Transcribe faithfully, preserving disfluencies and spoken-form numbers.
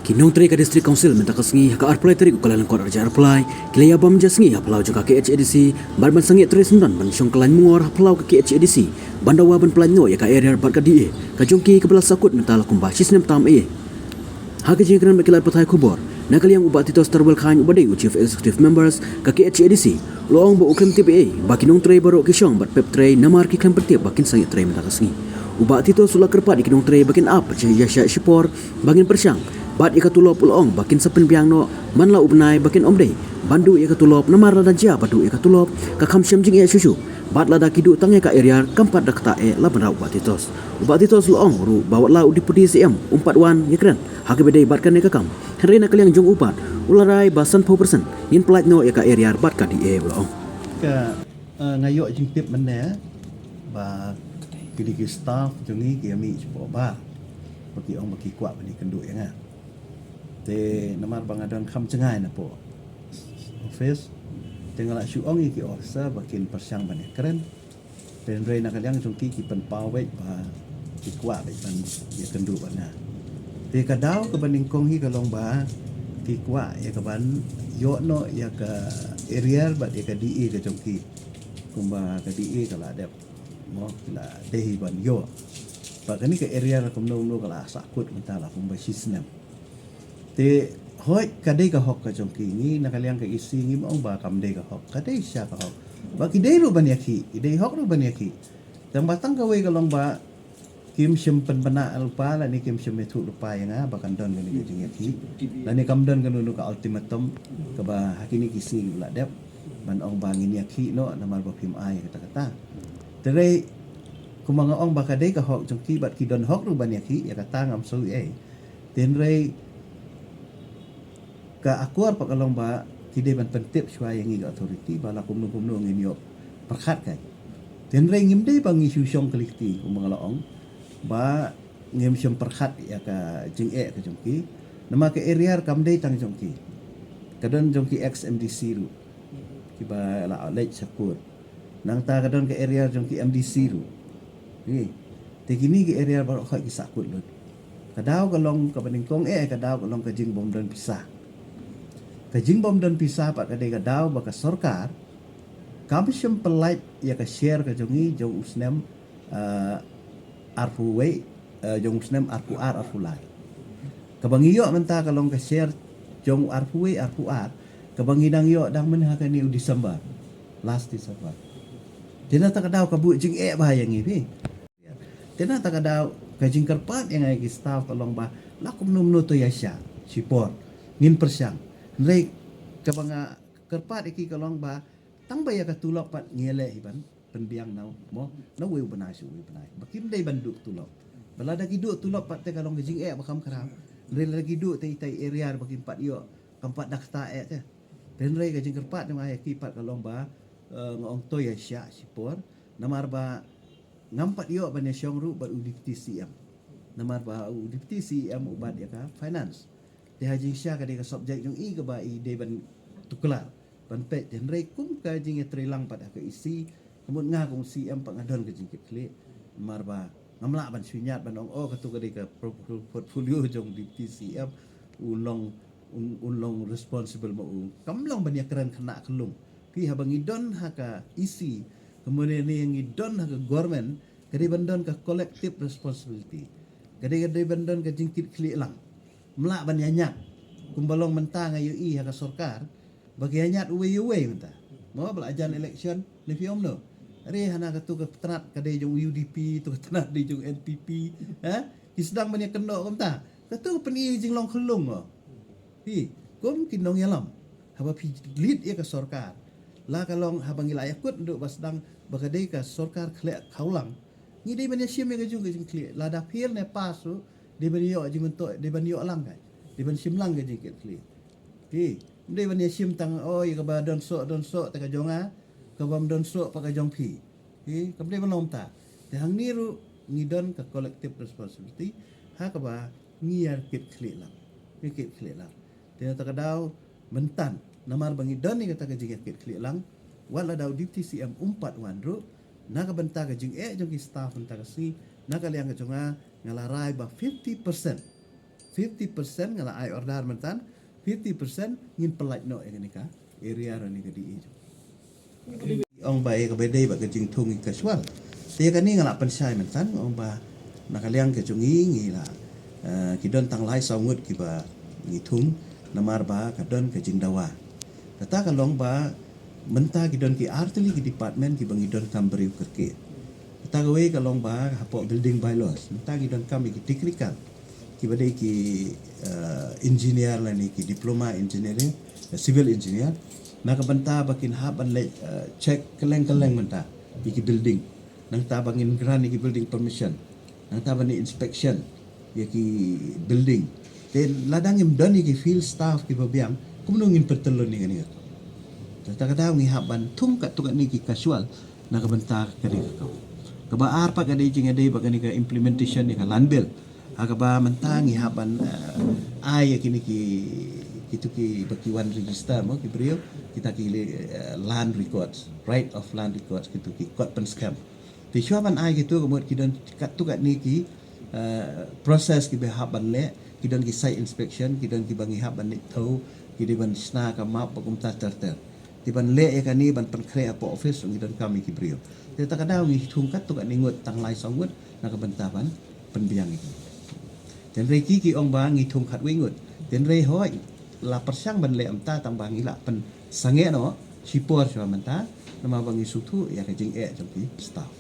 Ki nongtrei ka District Council mynta ka sngi ha ka arphew lai tarik u Kyllalyngkot arhajar arphew lai ki la ïa bam ja sngi ha phyllaw jong ka K H A D C bad ban sangeh trei syndon ban shong kyllaiñ mungor ha phyllaw ka K H A D C ban dawa ban pyllait noh ïa ka arrear bad ka D A ka jong ki kaba la sahkut mynta la kumba shisnem tam eh. Ha ka jingkren bad ki lad pathai khubor na ka liang u Bah Titosstarwell Chyne uba dei u Chief Executive Members ka K H A D C u la ong ba u khlem tip ei ba ki nongtrei baroh ki shong bad pep trei namar ki khlem pyntip ba kin sangeh trei mynta ka sngi. U Bah Titos u la kyrpad ïa ki nongtrei ba kin ap ïa shah shipor ba ngin pyrshang bad ïa ka tulop u la ong ba kin sa pynbiang noh man la u bnai ba kin ym dei ban duh ïa ka tulop namar lada jia ba duh ïa ka tulop ka kham shem jingeh shuh shuh bad lada ki duh tang ïa ka arrear kam pat da kata eh la ban rah u Bah Titos. U Bah Titos u la ong ruh ba wat la u Deputy C M um pat wan ïakren ha kaba dei bad kane ka kam hynrei na ka liang jong u pat u la rai ba sanphew percent ngin pyllait noh ïa ka arrear bad ka D A u la ong. Ka, eh, nga ïoh jingtip mynne ba kine ki staff jong ngi ki ïa mih shapoh bar ba ki ong ba ki kwah ban ïakynduh ïa nga. Te namar ba nga don kham jngai napoh office te nga la shu ong ïa ki officer ba kin pyrshang ban ïakren. Te hynrei na ka liang jong ki ki pynpaw beit ba ki kwah beit ban ïakynduh bad nga. Te ka daw kaba nyngkong hi ka long ba ki kwah ïa ka ban ïoh noh ïa ka arrear bad ïa ka D A ka jong ki. Kumba ka D A ka la dep mo ki la dei hi ban ïoh. Bad kane ka arrear kumno kumno ka la sahkut mynta la kumba shisnem. Te hooid ka dei ka hok ka jong ki, ngi na ka liang ka E C ngim ong ba kam dei ka hok, ka dei sha ka hok. Ba ki dei ruh ban ïakhih, ki dei hok ruh ban ïakhih. Tang ba tang kawei ka long ba kim shym pynbna lypa lane kim shym ïathuh lypa ïa nga ba kan don kane ka jingïakhih lane kam don kano kano ka ultimatum kaba ha kine ki sngi kiba la dep ban ong ba ngin ïakhih noh namar ba phim ai kata kata. Te hynrei kumba nga ong ba ka dei ka hok jong ki bad ki don hok ruh ban ïakhih, ïa kata ngam sngewthuh ei. Te hynrei ka akor pat ka long ba ki dei ban pyntip shuwa ïa ngi ka authority ba la kumno kumno ngin ïoh pyrkhat kai. Te hynrei ngim dei ba ngi shu shong kylli kti kumba nga la ong ba ngim shym pyrkhat ïa ka jingeh ka jong ki. Namar ka arrear kam dei tang jong ki, ka don jong ki ex M D C ruh kiba la leit sha court. Nangta ka don ka arrear jong ki M D C ruh. Te kine ki arrear baroh khoit ki sahkut lut. Ka daw ka long kaba nyngkong eh ka daw ka long ka jingbym don pisa. Ka jingbym don pisa pat ka dei ka daw ba ka sorkar kam shym pyllait ïa ka share ka jong ngi jong u snem, eh, arphew wei, eh, jong u snem arphew ar arphew lai. Kaba ngi ïoh mynta ka long ka share jong u arphew wei arphew ar kaba ngi dang ïoh dang mynha kane u December, last December. Te na kata ka daw ka buh jingeh bha ïa ngi phi. Te na kata ka daw ka jingkyrpad ïa nga ïa ki staff ka long ba la kumno kumno to ïa shah shipor ngin pyrshang. Hynrei kaba nga kyrpad ïa ki ka long ba tang ba ïa ka tulop pat ngi leh hi ban pynbiang na u mo na uwei u bnai sha uwei u bnai ba kim dei ban duh tulop. Ba lada ki duh tulop pat te ka long ka jingeh ba kham khraw. Hynrei lada ki duh te ita i arrear ba kim pat ïoh kam pat da kata eh te. Te hynrei ka jingkyrpad jong nga ïa ki pat ka long ba, eh, nga ong to ïa shah shipor namar ba ngam pat ïoh ban ïa shong ruh bad u Deputy C M. Namar ba u Deputy C M u bat ïa ka finance. Te ha jingshisha ka dei ka subject jong i kaba i dei ban tuklar ban peit. Te hynrei kum ka jingïatreilang pat ha ka E C, ka mut nga kum C M pat nga don ka jingkitkhlieh. Namar ba ngam lah ban shu ñiad ban ong oh katu ka dei ka pro-, pro-, portfolio jong Deputy C M, u long, un, un long responsible ma u. Kam long ban ïakren khynnah khyllung. Phi haba ngi don ha ka E C, ka mut ne ngi don ha ka government, ka dei ban don ka collective responsibility. Ka dei, ka dei ban don ka jingkitkhlieh lang. Ym lah ban ïa ñiad. Kumba long mynta nga ïohi ha ka sorkar ba ki ïa ñiad uwei uwei mynta. Mo ba la jan election ne phi ong no. Are hana katu ka tnat ka dei jong U D P, tu ka tnat dei jong N P P. Ha? Ki sdang ban ïa kynnoh kumta. Katu ka pyni jinglong khyllung mo. Phi kum ki nongïalam haba phi lead ïa ka sorkar, la ka long haba ngi la ïakut ndu ba sdang ba ka dei ka sorkar khleh khawlang. Ngi dei ban ïashim ïa ka jong ka jingkhleh, lada fail ne pass ruh dei ban ïoh jingmyntoi, dei ban ïoh lang kai, dei ban shim lang ka jingkit khleh. Phi ym dei ban ïashim tang oh ïa kaba don soh don soh te ka jong nga, kaba ym don soh pat ka jong phi. Phi kam dei ban long ta. Te hangne ruh ngi don ka collective responsibility ha kaba ngi ïa kit khleh lang, ngi kit khleh lang. Te na kata ka daw mynta namar ba ngi don ïa kata ka jingïakitkhleh lang, wat la da u Deputy C M um pat wan ruh, na ka bynta ka jingeh jong ki staff mynta ka sngi, na ka liang ka jong nga, nga la rai ba fifty percent, fifty percent nga la ai order myntan, fifty percent ngin pynlait noh ïa kane ka area ruh ne ka D A. Ong ba ïa kaba dei bad ka jingthung ïa ka casual. Te ïa kane nga la pynshai myntan, ong ba na ka liang ka jong ngi ngi la, eh, ki don tang lai saw ngut kiba ngi thung, namar ba ka don ka jingdawa. Kata ka long ba mynta ki don ki artylli ki department kiba ngi donkam briew kyrkieh. Kata kawei ka long ba hapoh building bylaws mynta ngi donkam ïa ki technical, kiba dei ki, eh, engineer lane ki diploma engineering, eh, civil engineer, na ka bynta ba kin hap ban leit, eh, check kylleng kylleng mynta ïa ki building. Nangta ba ngin grant ïa ki building permission, nangta ban ïa inspection ïa ki building. Te lada ngim don ïa ki field staff kiba biang, kumno ngin pyntylun ïa kane ka kam? Te kata ka daw ngi hap ban thung katto katne ki casual na ka bynta kane ka kam. Kaba ar pat ka dei jingïadei bad kane ka implementation ïa ka land bill. Ha kaba mynta ngi hap ban, eh, ai ïa kine ki, kito kiba ki wan register mo ki briew, kita ki, eh, land records, right of land records, kito ki kot pynskhem. Te shuwa ban ai kito ka mut ki don katto katne ki, eh, process kiba hap ban leh, ki don ki site inspection, ki don kiba ngi hap ban leit thew, ki dei ban shna ka map ba kumta ter ter. Te ban leh ïa kane ban pynkhreh hapoh office ngi donkam ïa ki briew. Te kata ka daw ngi thung katto katne ngut tang lai saw ngut na ka bynta ban pynbiang ïa ki. Te hynrei ki ki ong ba ngi thung khatwei ngut. Te hynrei hooid la pyrshang ban leh mynta tang ba ngi la pynsangeh noh shipor shuwa mynta namar ba ngi sngewthuh ïa ka jingeh jong ki staff.